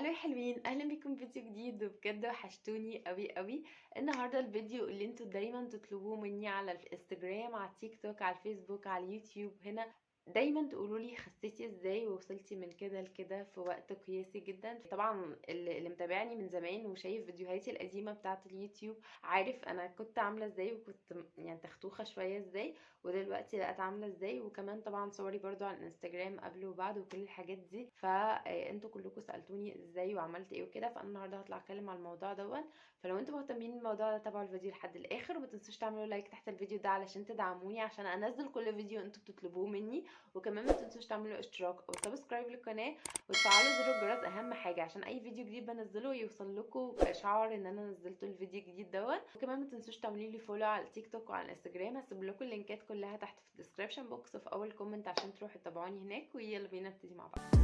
Hello يا حلوين، اهلا بيكم في فيديو جديد. وبجد وحشتوني قوي قوي. النهارده الفيديو اللي انتوا دايما تطلبوه مني على الانستجرام، على التيك توك، على الفيسبوك، على اليوتيوب، هنا دايما تقولوا لي خسيتي ازاي ووصلتي من كده لكده في وقت قياسي جدا. طبعا اللي متابعني من زمان وشايف فيديوهاتي القديمة بتاعه اليوتيوب عارف انا كنت عامله ازاي، وكنت يعني تختوخه شوية ازاي، ودلوقتي بقت عامله ازاي، وكمان طبعا صوري برضو على الانستجرام قبل وبعد وكل الحاجات دي. فانتوا كلكم سالتوني ازاي وعملت ايه وكده، فانا النهارده هطلع اتكلم على الموضوع دون. فلو انتوا مهتمين بالموضوع ده تابعوا الفيديو لحد الاخر، وما تنسوش تعملوا like تحت الفيديو ده علشان تدعموني عشان انزل كل فيديو انتوا بتطلبوه مني، وكمان ما تنسوش تعملوا اشتراك او subscribe للقناة وتفعلوا زر الجرس، اهم حاجة عشان اي فيديو جديد بنزله يوصل لكم اشعار ان انا نزلت الفيديو الجديد دون. وكمان ما تنسوش تعملوا لي follow على التيك توك وعلى الانستجرام، هسيب لكم اللينكات كلها تحت في ال description box وفي اول comment عشان تروحوا تتابعوني هناك. ويلا بينا نبتدي مع بعض.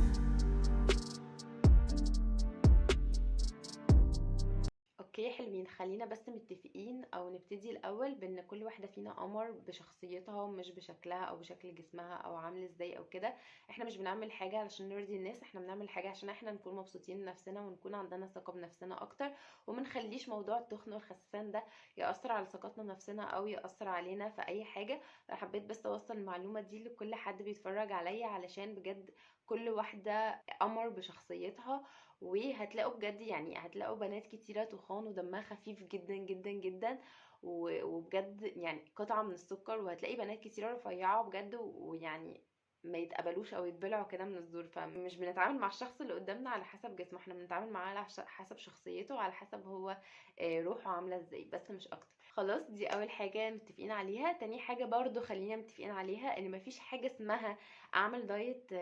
okay حلوين، خلينا بس متفقين او نبتدي الاول بان كل واحدة فينا قمر بشخصيتها مش بشكلها او بشكل جسمها او عامل ازاي او كده. احنا مش بنعمل حاجة علشان نرضي الناس، احنا بنعمل حاجة عشان احنا نكون مبسوطين بنفسنا ونكون عندنا ثقة بنفسنا اكتر، وما نخليش موضوع التخن والخسسان ده ياثر على ثقتنا بنفسنا او ياثر علينا في اي حاجة. حبيت بس اوصل المعلومة دي لكل حد بيتفرج عليا علشان بجد كل واحدة قمر بشخصيتها، وهتلاقوا بجد يعني هتلاقوا بنات كتيرة تخان ودمها خفيف جدا جدا جدا وبجد يعني قطعة من السكر، وهتلاقي بنات كتيرة رفيعة بجد ويعني ما يتقبلوش او يتبلعوا كده من الزور. فمش بنتعامل مع الشخص اللي قدامنا على حسب جسمه، احنا بنتعامل معاه على حسب شخصيته وعلى حسب هو روحه عاملة ازاي، بس مش اكتر. خلاص دي اول حاجة متفقين عليها. تاني حاجة برضو خلينا متفقين عليها ان مفيش حاجة اسمها اعمل diet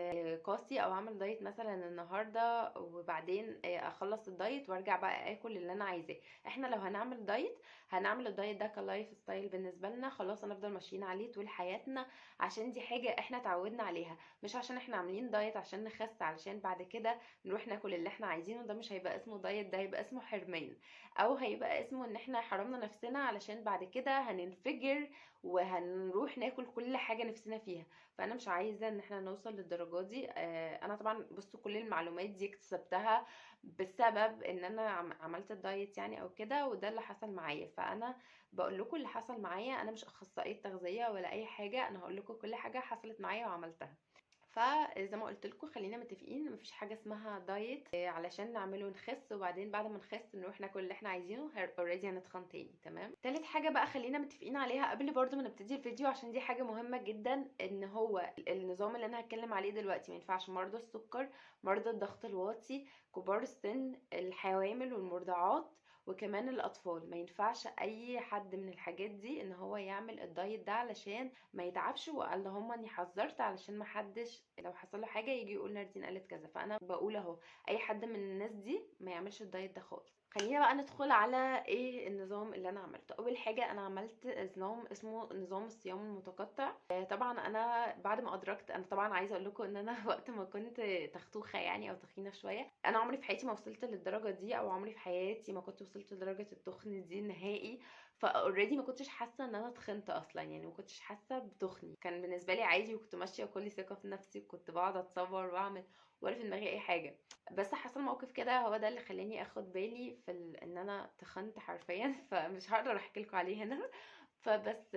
قاسي او اعمل diet مثلا النهاردة وبعدين اخلص ال diet وارجع بقى اكل اللي انا عايزاه. احنا لو هنعمل diet هنعمل ال diet ده ك lifestyle بالنسبة لنا، خلاص هنفضل ماشيين عليه طول حياتنا عشان دي حاجة احنا اتعودنا عليها، مش عشان احنا عاملين diet عشان نخس علشان بعد كده نروح ناكل اللي احنا عايزينه. ده مش هيبقى اسمه diet، ده هيبقى اسمه حرمان، او هيبقى اسمه ان احنا حرمنا نفسنا علشان بعد كده هننفجر وهنروح ناكل كل حاجة نفسنا فيها. فانا مش عايزة ان احنا نوصل للدرجة دي. انا طبعا بصوا كل المعلومات دي اكتسبتها بسبب ان انا عملت ال diet يعني او كده، وده اللي حصل معايا، فانا بقول لكم اللي حصل معايا. انا مش اخصائية تغذية ولا اي حاجة، انا هقول لكم كل حاجة حصلت معايا وعملتها. فزي ما قلت لكم خلينا متفقين مفيش حاجة اسمها diet علشان نعمله نخس وبعدين بعد ما نخس نروح ناكل اللي احنا عايزينه، already هنتخن تاني. تمام. تالت حاجة بقى خلينا متفقين عليها قبل برضو ما نبتدي الفيديو عشان دي حاجة مهمة جدا، ان هو النظام اللي انا هتكلم عليه دلوقتي ما ينفعش مرضى السكر، مرضى الضغط الواطي، كبار السن، الحوامل والمرضعات، وكمان الاطفال. ما ينفعش اي حد من الحاجات دي ان هو يعمل ال diet ده علشان ما يتعبش. واللهم اني حذرت علشان ما حدش لو حصل له حاجة يجي يقول ناردين قالت كذا، فانا بقول اهو اي حد من الناس دي ما يعملش ال diet ده خالص. خلينا بقى ندخل على ايه النظام اللي انا عملته. اول حاجة انا عملت نظام اسمه نظام الصيام المتقطع. طبعا انا بعد ما ادركت، انا طبعا عايزه اقول لكم ان انا وقت ما كنت تختوخه يعني او تخينة شوية، انا عمري في حياتي ما وصلت للدرجة دي، او عمري في حياتي ما كنت وصلت لدرجة التخن دي نهائي. ف already ما كنتش حاسه ان انا تخنت اصلا، يعني ما كنتش حاسه بتخني، كان بالنسبة لي عادي، وكنت ماشية وكل ثقة في نفسي، وكنت بقعد اتصور واعمل ولا في دماغي اي حاجة. بس حصل موقف كده هو ده اللي خلاني اخد بالي في ان انا تخنت حرفيا، فمش هقدر احكي لكم عليه هنا. فبس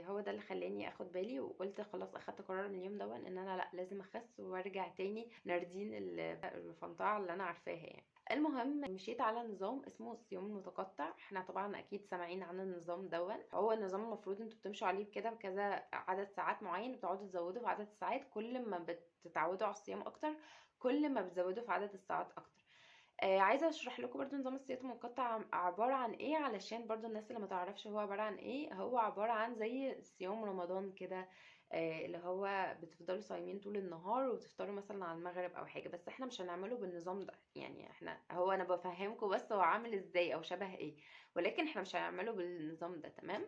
هو ده اللي خلاني اخد بالي، وقلت خلاص اخدت قرار من اليوم ده ان انا لا لازم اخس وارجع تاني ناردين الفنطاعه اللي انا عارفاها يعني. المهم مشيت على نظام اسمه الصيام المتقطع. احنا طبعا اكيد سامعين عن النظام دون. هو النظام المفروض انتوا بتمشوا عليه كده بكذا عدد ساعات معين، بتقعدوا تزودوا في عدد الساعات، كل ما بتتعودوا على الصيام اكتر كل ما بتزودوا في عدد الساعات اكتر. عايزه اشرح لكم برضو نظام الصيام المتقطع عبارة عن ايه علشان برضو الناس اللي ما تعرفش هو عبارة عن ايه. هو عبارة عن زي صيام رمضان كده، اللي هو بتفضلوا صايمين طول النهار وتفطروا مثلا على المغرب او حاجة، بس احنا مش هنعمله بالنظام ده يعني. احنا هو انا بفهمكم بس هو عامل ازاي او شبه ايه، ولكن احنا مش هنعمله بالنظام ده. تمام.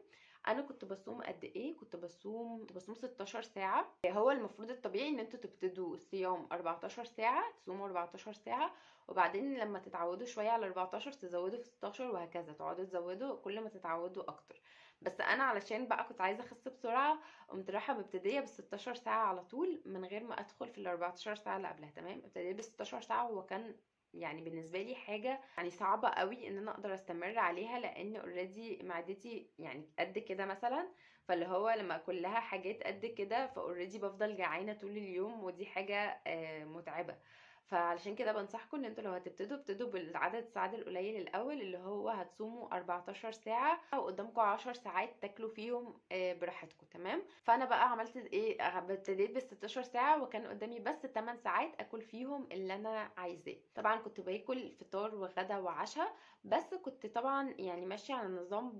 انا كنت بصوم قد ايه؟ كنت بصوم 16 ساعة. هو المفروض الطبيعي ان انتوا تبتدوا الصيام 14 ساعة، تصوموا 14 ساعة، وبعدين لما تتعودوا شوية على 14 تزودوا في 16، وهكذا تقعدوا تزودوا كل ما تتعودوا اكتر. بس انا علشان بقى كنت عايزه اخس بسرعة قمت رايحة مبتديه بال 16 ساعة على طول من غير ما ادخل في ال 14 ساعة اللي قبلها. تمام، ابتديت بال 16 ساعة، وكان يعني بالنسبة لي حاجة يعني صعبة قوي ان انا اقدر استمر عليها، لان already معدتي يعني قد كده مثلا، فاللي هو لما اكل لها حاجات قد كده ف already بفضل جعانة طول اليوم، ودي حاجة متعبة. فعلشان كده بنصحكم ان انتوا لو هتبتدوا ابتدوا بالعدد الساعات القليل الاول، اللي هو هتصوموا 14 ساعة وقدامكم 10 ساعات تاكلوا فيهم براحتكم. تمام، فانا بقى عملت ايه، ابتديت بال 16 ساعة وكان قدامي بس 8 ساعات اكل فيهم اللي انا عايزاه. طبعا كنت باكل فطار وغدا وعشاء، بس كنت طبعا يعني ماشية على النظام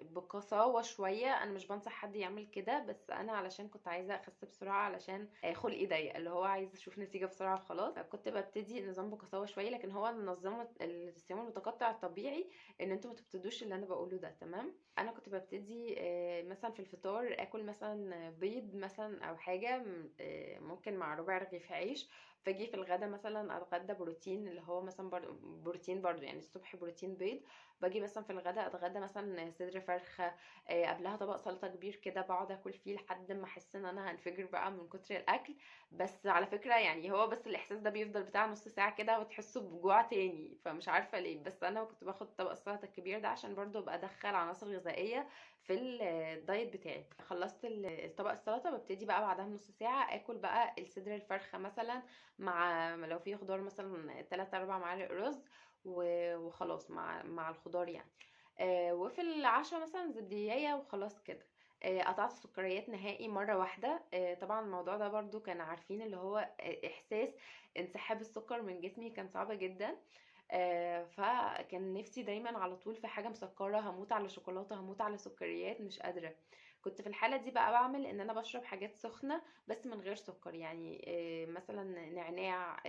بقساوه شوية. انا مش بنصح حد يعمل كده، بس انا علشان كنت عايزه اخس بسرعة، علشان خلقي ضيق اللي هو عايزه اشوف نتيجة بسرعة وخلاص، كنت ببتدي نظام بقساوه شوية. لكن هو النظام الصيام المتقطع الطبيعي ان انتوا ما تبتدوش اللي انا بقوله ده. تمام، انا كنت ببتدي مثلا في الفطار اكل مثلا بيض مثلا او حاجة ممكن مع ربع رغيف عيش. فاجي في الغدا مثلا اتغدى بروتين، اللي هو مثلا بروتين برضو، يعني الصبح بروتين بيض، باجي مثلا في الغدا اتغدى مثلا صدر فرخة، قبلها طبق سلطة كبير كده بقعد اكل فيه لحد ما احس ان انا هنفجر بقى من كتر الاكل. بس على فكرة يعني هو بس الاحساس ده بيفضل بتاع نص ساعة كده وتحسوا بجوع تاني، فمش عارفه ليه، بس انا كنت باخد طبق السلطة الكبير ده عشان برضو ابقى ادخل عناصر غذائية في ال diet بتاعي. خلصت الطبق السلطة، ببتدي بقى بعدها بنص ساعة اكل بقى الصدر الفرخه مثلا مع لو في خضار مثلا 3-4 معالق رز وخلاص مع الخضار يعني. وفي العشاء مثلا زبدية وخلاص كده. قطعت السكريات نهائي مرة واحدة. طبعا الموضوع ده برضو كان عارفين اللي هو احساس انسحاب السكر من جسمي كان صعب جدا. فكان نفسي دايما على طول في حاجة مسكرة، هموت على شوكولاتة، هموت على سكريات، مش قادرة. كنت في الحالة دي بقى بعمل ان انا بشرب حاجات سخنة بس من غير سكر، يعني مثلا نعناع،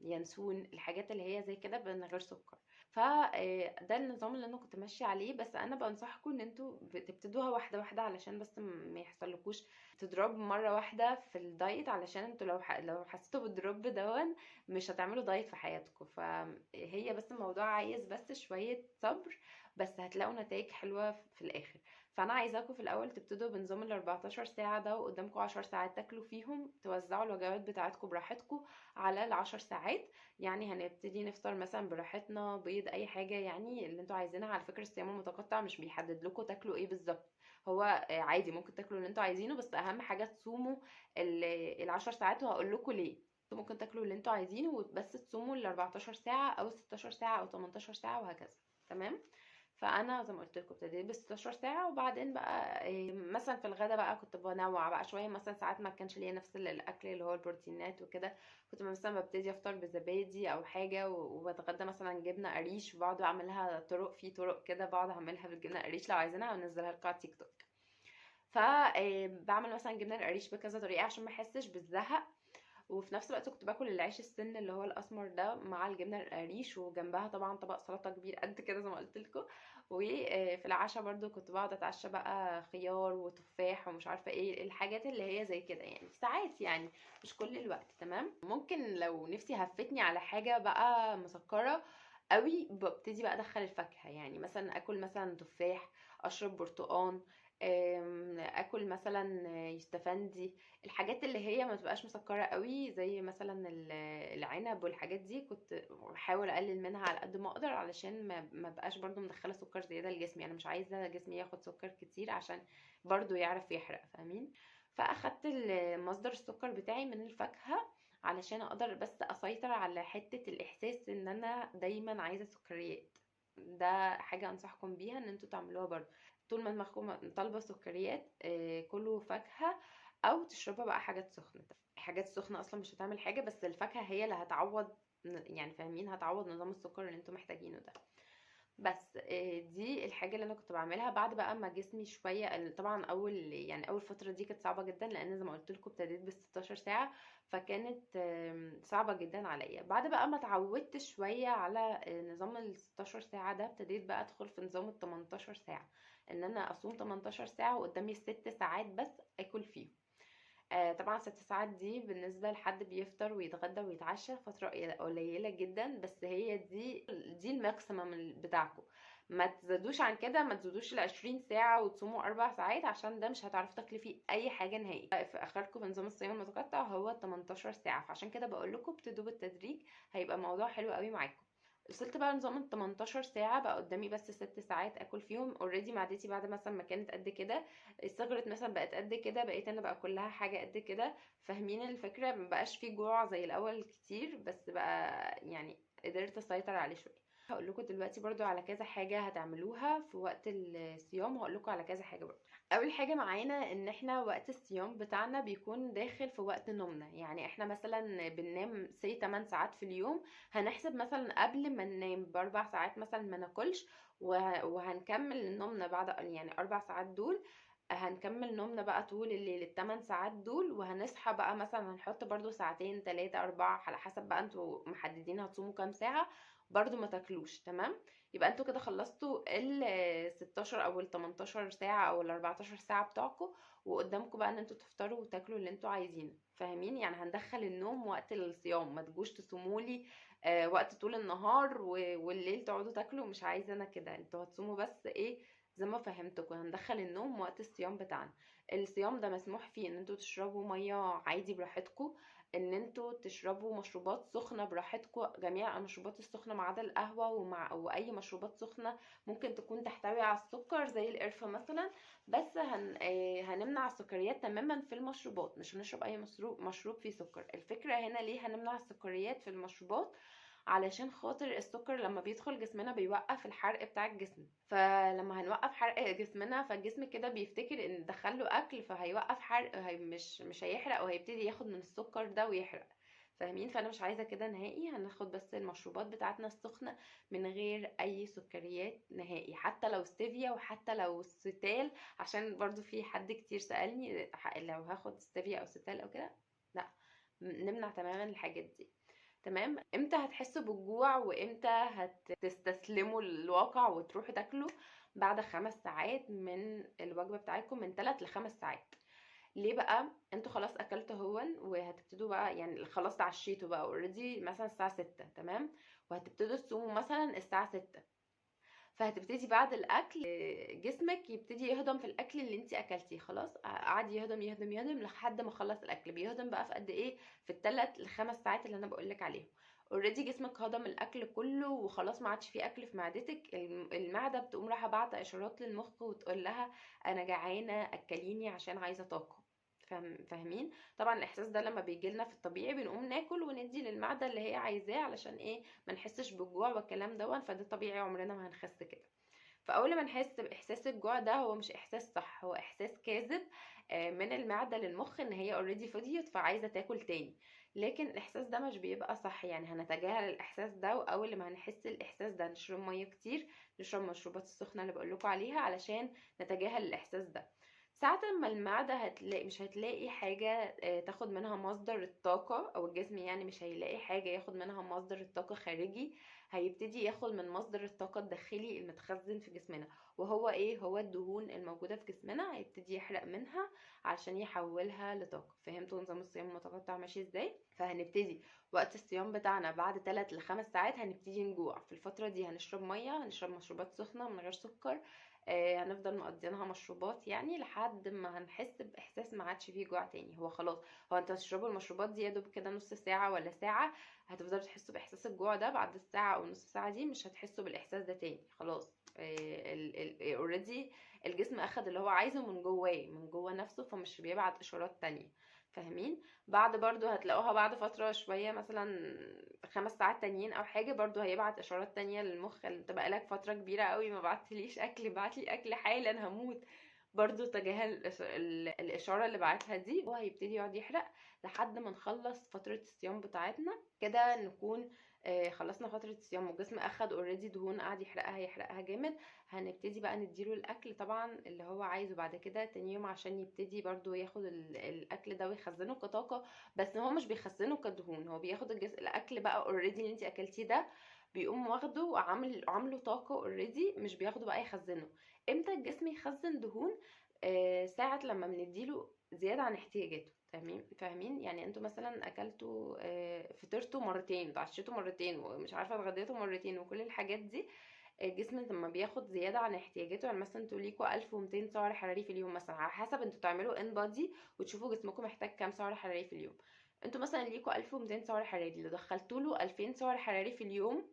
ينسون، الحاجات اللي هي زي كده من غير سكر. فده النظام اللي انا كنت ماشية عليه. بس انا بنصحكم ان انتوا تبتدوها واحدة واحدة علشان بس ما يحصلكوش تضرب مرة واحدة في ال diet، علشان انتوا لو حسيتوا بال drop دون مش هتعملوا diet في حياتكم. فهي بس الموضوع عايز بس شوية صبر، بس هتلاقوا نتائج حلوة في الاخر. فانا عايزاكم في الاول تبتدوا بنظام ال 14 ساعة ده، وقدامكم 10 ساعات تاكلوا فيهم، توزعوا الوجبات بتاعتكم براحتكم على ال 10 ساعات. يعني هنبتدي نفطر مثلا براحتنا، بيض، اي حاجة يعني اللي انتوا عايزينها. على فكرة الصيام المتقطع مش بيحدد لكم تاكلوا ايه بالظبط، هو عادي ممكن تاكلوا اللي انتوا عايزينه، بس اهم حاجة تصوموا ال 10 ساعات، وهقول لكم ليه. انتوا ممكن تاكلوا اللي انتوا عايزينه بس تصوموا ال 14 ساعة او 16 ساعة او 18 ساعة وهكذا. تمام، فانا زي ما قلت لكم ابتديت ب 16 ساعة، وبعدين بقى مثلا في الغدا بقى كنت بنوع بقى شوية، مثلا ساعات ما كانش ليا نفس الاكل اللي هو البروتينات وكده، كنت مثلا ببتدي افطر بزبادي او حاجة، وبتغدى مثلا جبنه قريش، وبقعد اعملها طرق في طرق كده، بقعد اعملها بالجبنه قريش، لو عايزينها هنزلها لكم على تيك توك. فبعمل مثلا جبنه القريش بكذا طريقه عشان ما احسش بالزهق، وفي نفس الوقت كنت باكل العيش السن اللي هو الاسمر ده مع الجبنة القريش، وجنبها طبعا طبق سلطة كبير قد كده زي ما قلت لكم. وفي العشاء برضو كنت بقعد اتعشى بقى خيار وتفاح ومش عارفه ايه الحاجات اللي هي زي كده، يعني ساعات، يعني مش كل الوقت. تمام، ممكن لو نفسي هفتني على حاجة بقى مسكره قوي ببتدي بقى ادخل الفاكهة، يعني مثلا اكل مثلا تفاح، اشرب برتقان، اكل مثلا يستفندي، الحاجات اللي هي ما تبقاش مسكره قوي زي مثلا العنب والحاجات دي، كنت بحاول اقلل منها على قد ما اقدر علشان ما بقاش برضو مدخله سكر زيادة لجسمي. انا مش عايزه جسمي ياخد سكر كتير عشان برضو يعرف يحرق، فاهمين؟ فاخدت مصدر السكر بتاعي من الفاكهة علشان اقدر بس اسيطر على حتة الاحساس ان انا دايما عايزه سكريات. ده حاجة انصحكم بيها ان انتوا تعملوها برضو، طول ما دماغكم طالبه سكريات كلوا فاكهة او تشربوا بقى حاجات سخنة. حاجات سخنة اصلا مش هتعمل حاجة، بس الفاكهة هي اللي هتعوض، يعني فاهمين، هتعوض نظام السكر اللي انتوا محتاجينه ده. بس دي الحاجة اللي انا كنت بعملها بعد بقى ما جسمي شوية. طبعا اول فترة دي كانت صعبة جدا، لان زي ما قلت لكم ابتديت بال 16 ساعة، فكانت صعبة جدا عليا. بعد بقى ما اتعودت شوية على نظام ال 16 ساعة ده، ابتديت بقى ادخل في نظام ال 18 ساعة، ان انا اصوم 18 ساعة وقدامي 6 ساعات بس اكل فيهم. طبعا 6 ساعات دي بالنسبة لحد بيفطر ويتغدى ويتعشى فترة قليله جدا، بس هي دي ال maximum بتاعكم، ما تزيدوش عن كده، ما تزيدوش ال 20 ساعة وتصوموا 4 ساعات، عشان ده مش هتعرفوا تاكلوا فيه اي حاجة نهائي. في اخركم في نظام الصيام المتقطع هو 18 ساعة، فعشان كده بقول لكم ابتدوا بالتدريج، هيبقى موضوع حلو قوي معاكم. وصلت بقى نظام ال 18 ساعة، بقى قدامي بس 6 ساعات اكل فيهم. already معدتي بعد مثلا ما كانت قد كده صغرت، مثلا بقت قد كده، بقيت انا بقى كلها حاجة قد كده، فاهمين الفكرة؟ ما بقاش في جوع زي الاول كتير، بس بقى يعني قدرت اسيطر عليه شوية. هقول لكم دلوقتي برضو على كذا حاجة هتعملوها في وقت الصيام، وهقول لكم على كذا حاجة برضو. اول حاجة معانا ان احنا وقت الصيام بتاعنا بيكون داخل في وقت نومنا، يعني احنا مثلا بننام سي 8 ساعات في اليوم، هنحسب مثلا قبل ما ننام ب4 ساعات مثلا ما ناكلش، وهنكمل نومنا بعد يعني 4 ساعات دول، هنكمل نومنا بقى طول الليل ال8 ساعات دول، وهنصحى بقى مثلا هنحط برضو ساعتين 3 4 على حسب بقى انتوا محددين هتصوموا كام ساعة، برضو ما تاكلوش. تمام، يبقى انتوا كده خلصتوا ال 16 او ال 18 ساعة او ال 14 ساعة بتوعكم، وقدامكم بقى ان انتوا تفطروا وتاكلوا اللي انتوا عايزينه، فاهمين؟ يعني هندخل النوم وقت الصيام، ما تجوش تصومولي وقت طول النهار والليل تقعدوا تاكلوا، مش عايزه انا كده، انتوا هتصوموا بس ايه زي ما فهمتكم، هندخل النوم وقت الصيام بتاعنا. الصيام ده مسموح فيه ان انتوا تشربوا مية عادي براحتكم، ان انتوا تشربوا مشروبات سخنة براحتكم، جميع المشروبات السخنة ما عدا القهوة واي مشروبات سخنة ممكن تكون تحتوي على السكر زي القرفه مثلا، بس هنمنع السكريات تماما في المشروبات، مش هنشرب اي مشروب فيه سكر. الفكرة هنا ليه هنمنع السكريات في المشروبات؟ علشان خاطر السكر لما بيدخل جسمنا بيوقف الحرق بتاع الجسم، فلما هنوقف حرق جسمنا فالجسم كده بيفتكر ان دخله اكل فهيوقف حرق، هي مش هيحرق وهيبتدي ياخد من السكر ده ويحرق، فاهمين؟ فانا مش عايزه كده نهائي، هناخد بس المشروبات بتاعتنا السخنة من غير اي سكريات نهائي، حتى لو ستيفيا وحتى لو ستال، عشان برضو في حد كتير سالني لو هاخد ستيفيا او ستال او كده، لا، نمنع تماما الحاجات دي. تمام، امتى هتحسوا بالجوع وامتى هتستسلموا للواقع وتروحوا تاكلوا؟ بعد 5 ساعات من الوجبة بتاعتكم، من 3 ل 5 ساعات. ليه بقى؟ انتوا خلاص اكلتوا هون وهتبتدوا بقى، يعني خلاص اتعشيتوا بقى already مثلا الساعة 6، تمام، وهتبتدوا تصوموا مثلا الساعة 6، فهتبتدي بعد الاكل جسمك يبتدي يهضم في الاكل اللي انت اكلتيه، خلاص قعد يهضم يهضم يهضم لحد ما خلص الاكل. بيهضم بقى في قد ايه؟ في 3 ل 5 ساعات اللي انا بقولك عليهم. already جسمك هضم الاكل كله وخلاص ما عادش فيه اكل في معدتك، المعدة بتقوم رايحة باعته اشارات للمخ وتقول لها انا جعانة اكليني عشان عايزه طاقة، فاهمين؟ طبعا الاحساس ده لما بيجي لنا في الطبيعي بنقوم ناكل وندي للمعدة اللي هي عايزاه علشان ايه؟ ما نحسش بالجوع والكلام ده، فده طبيعي عمرنا ما هنخس كده. فاول ما نحس باحساس الجوع ده، هو مش احساس صح، هو احساس كاذب من المعدة للمخ ان هي already فضيت فعايزه تاكل تاني، لكن الاحساس ده مش بيبقى صح، يعني هنتجاهل الاحساس ده، واول ما هنحس الاحساس ده نشرب مية كتير، نشرب مشروبات السخنة اللي بقول لكم عليها علشان نتجاهل الاحساس ده. ساعة ما المعدة هتلاقي مش هتلاقي حاجة تاخد منها مصدر الطاقة، او الجسم يعني مش هيلاقي حاجة ياخد منها مصدر الطاقة خارجي، هيبتدي ياخد من مصدر الطاقة الداخلي المتخزن في جسمنا، وهو ايه؟ هو الدهون الموجودة في جسمنا، هيبتدي يحرق منها عشان يحولها لطاقة. فهمتوا نظام الصيام المتقطع ماشي ازاي؟ فهنبتدي وقت الصيام بتاعنا بعد 3 ل 5 ساعات هنبتدي نجوع. في الفترة دي هنشرب مية، هنشرب مشروبات سخنة من غير سكر، هنفضل مقضينها مشروبات يعني لحد ما هنحس باحساس ما عادش فيه جوع تاني. هو خلاص، هو انتوا هتشربوا المشروبات دي يا دوب كده نص ساعة ولا ساعة، هتفضلوا تحسوا باحساس الجوع ده. بعد الساعة او نص ساعة دي مش هتحسوا بالاحساس ده تاني، خلاص already الجسم اخد اللي هو عايزه من جواه، من جوه نفسه، فمش بيبعت اشارات تانية، فاهمين؟ بعد برضو هتلاقوها بعد فترة شوية مثلا 5 ساعات تانيين او حاجة، برضو هيبعت اشارات تانية للمخ، انت بقالك فترة كبيرة قوي ما بعتليش اكل، بعتلي اكل حالا هموت. برضو تجاهل الاشارة اللي بعتها دي، هو هيبتدي يقعد يحرق لحد ما نخلص فترة الصيام بتاعتنا. كده نكون خلصنا فترة الصيام والجسم اخد already دهون قعد يحرقها يحرقها جامد. هنبتدي بقى نديله الاكل طبعا اللي هو عايزه بعد كده تاني يوم، عشان يبتدي برضو ياخد الاكل ده ويخزنه كطاقه. بس هو مش بيخزنه كدهون، هو بياخد الاكل بقى already اللي انت اكلتيه ده، بيقوم واخده وعامل عامله طاقة already، مش بياخده بقى يخزنه. امتى الجسم يخزن دهون؟ ساعة لما بنديله زيادة عن احتياجاته. تمام، فاهمين؟ يعني انتوا مثلا اكلتوا، فطرتوا مرتين، اتعشيتوا مرتين، ومش عارفه اتغديتوا مرتين، وكل الحاجات دي، الجسم لما بياخد زيادة عن احتياجاته، يعني مثلا انتوا ليكوا 1200 سعر حراري في اليوم مثلا، على حسب انتوا تعملوا InBody وتشوفوا جسمكم محتاج كام سعر حراري في اليوم. انتوا مثلا ليكوا 1200 سعر حراري، لو دخلتوا له 2000 سعر حراري في اليوم،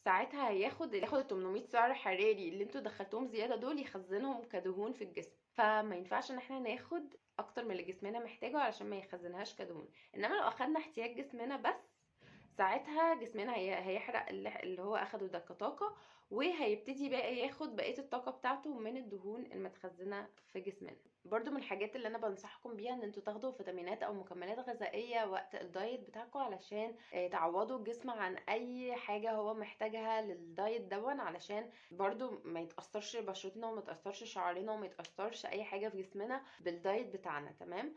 ساعتها هياخد ال 800 سعر حراري اللي انتوا دخلتوهم زيادة دول، يخزنهم كدهون في الجسم. فما ينفعش ان احنا ناخد اكتر من اللي جسمنا محتاجه علشان ما يخزنهاش كدهون. انما لو اخدنا احتياج جسمنا بس، ساعتها جسمنا هيحرق اللي هو اخده ده كطاقه، وهيبتدي بقى ياخد بقية الطاقة بتاعته من الدهون المتخزنه في جسمنا. برضو من الحاجات اللي انا بنصحكم بيها ان انتوا تاخدوا فيتامينات او مكملات غذائية وقت ال diet بتاعكم، علشان تعوضوا الجسم عن اي حاجة هو محتاجها لل diet دون، علشان برضو ما يتاثرش بشرتنا وما يتاثرش شعرنا وما يتاثرش اي حاجة في جسمنا بال diet بتاعنا. تمام،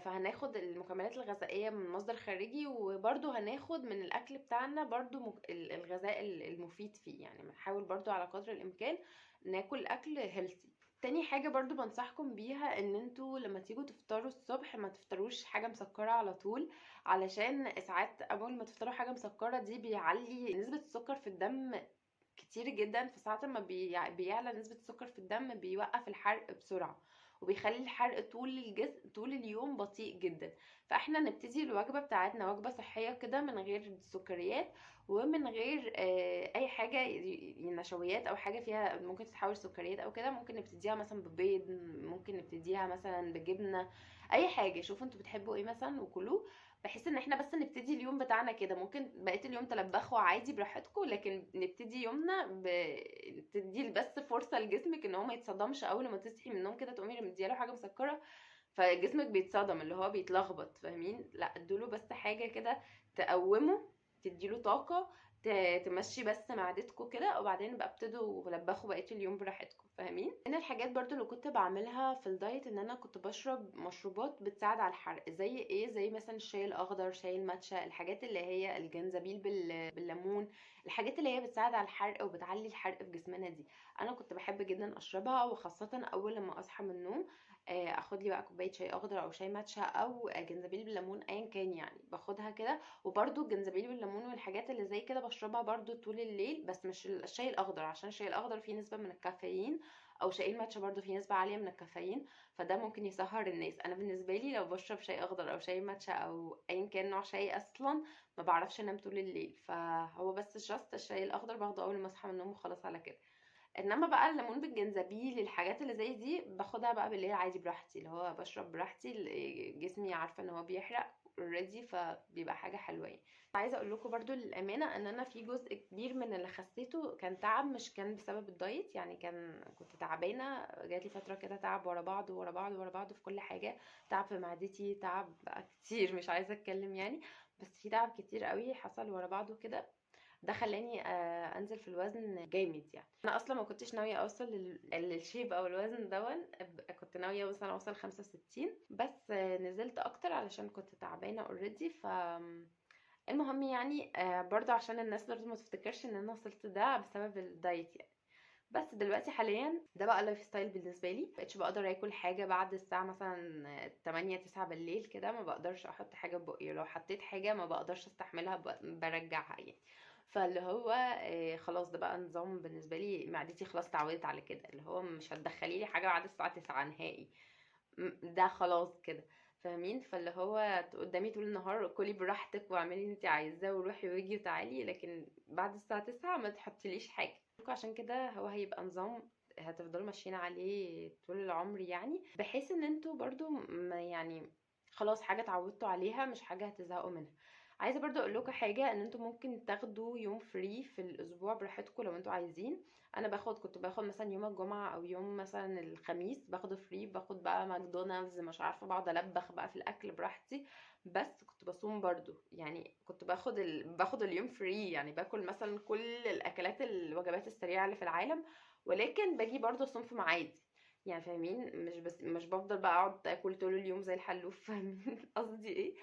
فهناخد المكملات الغذائية من مصدر خارجي، وبرضو هناخد من الاكل بتاعنا برضو الغذاء المفيد فيه، يعني بنحاول برضو على قدر الامكان ناكل اكل healthy. تاني حاجة برضو بنصحكم بيها ان انتوا لما تيجوا تفطروا الصبح ما تفطروش حاجة مسكرة على طول، علشان ساعات اول ما تفطروا حاجة مسكرة دي بيعلي نسبة السكر في الدم كتير جدا، فساعات ما بيعلى نسبة السكر في الدم بيوقف الحرق بسرعة، وبيخلي الحرق طول اليوم بطيء جدا. فاحنا نبتدي الوجبة بتاعتنا وجبة صحية كده من غير سكريات ومن غير اي حاجة نشويات او حاجة فيها ممكن تتحول سكريات او كده. ممكن نبتديها مثلا ببيض، ممكن نبتديها مثلا بجبنة، اي حاجة، شوفوا انتوا بتحبوا ايه مثلا وكلوه، بحيث ان احنا بس نبتدي اليوم بتاعنا كده. ممكن بقية اليوم تلبخوا عادي براحتكم، لكن نبتدي يومنا تدي بس فرصة لجسمك ان هو ما يتصدمش اول ما تصحي من النوم كده تقومي مدياله حاجة مسكرة، فجسمك بيتصدم اللي هو بيتلخبط، فاهمين؟ لا ادوله بس حاجة كده تقومه، تديله طاقة، تمشي بس معدتكم كده، وبعدين بقى ابتدوا لبخوا بقية اليوم براحتكم، فاهمين؟ من الحاجات برضو اللي كنت بعملها في ال diet ان انا كنت بشرب مشروبات بتساعد على الحرق، زي ايه؟ زي مثلا الشاي الاخضر، شاي الماتشا، الحاجات اللي هي الجنزبيل بالليمون، الحاجات اللي هي بتساعد على الحرق وبتعلي الحرق في جسمنا دي انا كنت بحب جدا اشربها، وخاصة اول لما اصحى من النوم اخد لي بقى كوباية شاي اخضر او شاي ماتشا او جنزبيل بالليمون، ايا كان يعني باخدها كده. وبرده الجنزبيل بالليمون والحاجات اللي زي كده بشربها برده طول الليل، بس مش الشاي الاخضر، عشان الشاي الاخضر فيه نسبه من الكافيين، او شاي الماتشا برده فيه نسبه عالية من الكافيين، فده ممكن يسهر الناس. انا بالنسبة لي لو بشرب شاي اخضر او شاي ماتشا او ايا كان نوع شاي اصلا ما بعرفش انام طول الليل، فهو بس just الشاي الاخضر باخده اول ما اصحى من النوم وخلاص على كده. انما بقى الليمون بالجنزبيل الحاجات اللي زي دي باخدها بقى بالليل عادي براحتي، اللي هو بشرب براحتي، جسمي عارفه ان هو بيحرق already، فبيبقى حاجة حلوة يعني. عايزه اقول لكم برضو للامانة ان انا في جزء كبير من اللي خسيته كان تعب، مش كان بسبب ال diet يعني، كنت تعبانة، جات لي فترة كده تعب ورا بعض ورا بعض ورا بعض في كل حاجة، تعب في معدتي، تعب بقى كتير مش عايزه اتكلم يعني، بس في تعب كتير قوي حصل ورا بعض وكده، ده خلاني انزل في الوزن جامد يعني. انا اصلا ما كنتش ناوية اوصل لل shape او الوزن دون، كنت ناوية مثلا اوصل 65، بس نزلت اكتر علشان كنت تعبانة already. ف المهم يعني برضو عشان الناس برضو ما تفتكرش ان انا وصلت ده بسبب ال diet يعني. بس دلوقتي حاليا ده بقى lifestyle بالنسبة لي، مبقتش بقدر اكل حاجة بعد الساعة مثلا 8 9 بالليل كده، ما بقدرش احط حاجة في بقي، لو حطيت حاجة ما بقدرش استحملها، برجعها يعني. فاللي هو خلاص ده بقى نظام بالنسبة لي، معدتي خلاص اتعودت على كده، اللي هو مش هتدخلي لي حاجة بعد الساعة 9 نهائي، ده خلاص كده، فاهمين؟ فاللي هو قدامي طول النهار كلي براحتك واعملي اللي انت عايزاه وروحي واجي وتعالي، لكن بعد الساعة 9 ما تحطيليش حاجة. عشان كده هو هيبقى نظام هتفضلوا ماشيين عليه طول العمر يعني، بحيث ان انتوا برضو ما يعني خلاص حاجة اتعودتوا عليها، مش حاجة هتزهقوا منها. عايزه برضو اقول لكم حاجة، ان انتوا ممكن تاخدوا يوم free في الاسبوع براحتكم لو انتوا عايزين. انا كنت باخد مثلا يوم الجمعة او يوم مثلا الخميس باخده free، باخد بقى ماكدونالدز، مش عارفه، بقعد البخ بقى في الاكل براحتي، بس كنت بصوم برضو يعني، كنت باخد اليوم free يعني، باكل مثلا كل الاكلات الوجبات السريعة اللي في العالم، ولكن باجي برضو اصوم في ميعادي يعني، فاهمين؟ مش بفضل بقى اقعد اكل طول اليوم زي الحلوف، فاهمين قصدي ايه؟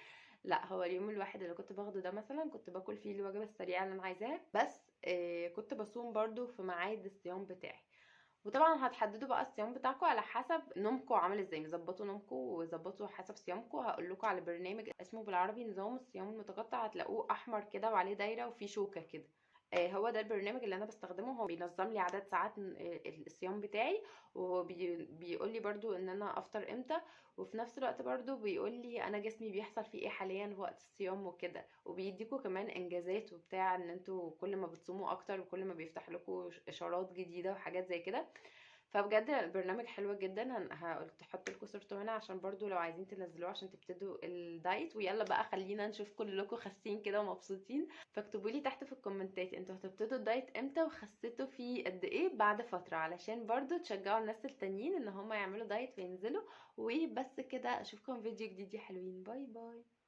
لا، هو اليوم الواحد اللي كنت باخده ده مثلا كنت باكل فيه الوجبة السريعة اللي انا عايزاها، بس كنت بصوم برضو في ميعاد الصيام بتاعي. وطبعا هتحددوا بقى الصيام بتاعكم على حسب نومكم عامل ازاي، مظبطوا نومكم وظبطوا حسب صيامكم. هقول لكم على برنامج اسمه بالعربي نظام الصيام المتقطع، هتلاقوه احمر كده وعليه دايرة وفيه شوكه كده. هو ده البرنامج اللي انا بستخدمه، هو بينظم لي عدد ساعات الصيام بتاعي، وبيقول لي برضو ان انا افطر امتى، وفي نفس الوقت برضو بيقول لي انا جسمي بيحصل فيه ايه حاليا وقت الصيام وكده، وبيديكوا كمان انجازات وبتاع ان انتوا كل ما بتصوموا اكتر وكل ما بيفتح لكم اشارات جديدة وحاجات زي كده. فبجد البرنامج حلو جدا، هحط لكم صورته هنا عشان برضو لو عايزين تنزلوه عشان تبتدوا ال diet. ويلا بقى خلينا نشوف كلكم خاسين كده ومبسوطين. فاكتبوا لي تحت في الكومنتات انتوا هتبتدوا ال diet امتى وخسيتوا فيه قد ايه بعد فترة، علشان برضو تشجعوا الناس التانيين ان هم يعملوا diet وينزلوا. وبس كده، اشوفكم فيديو جديد يا حلوين، bye bye.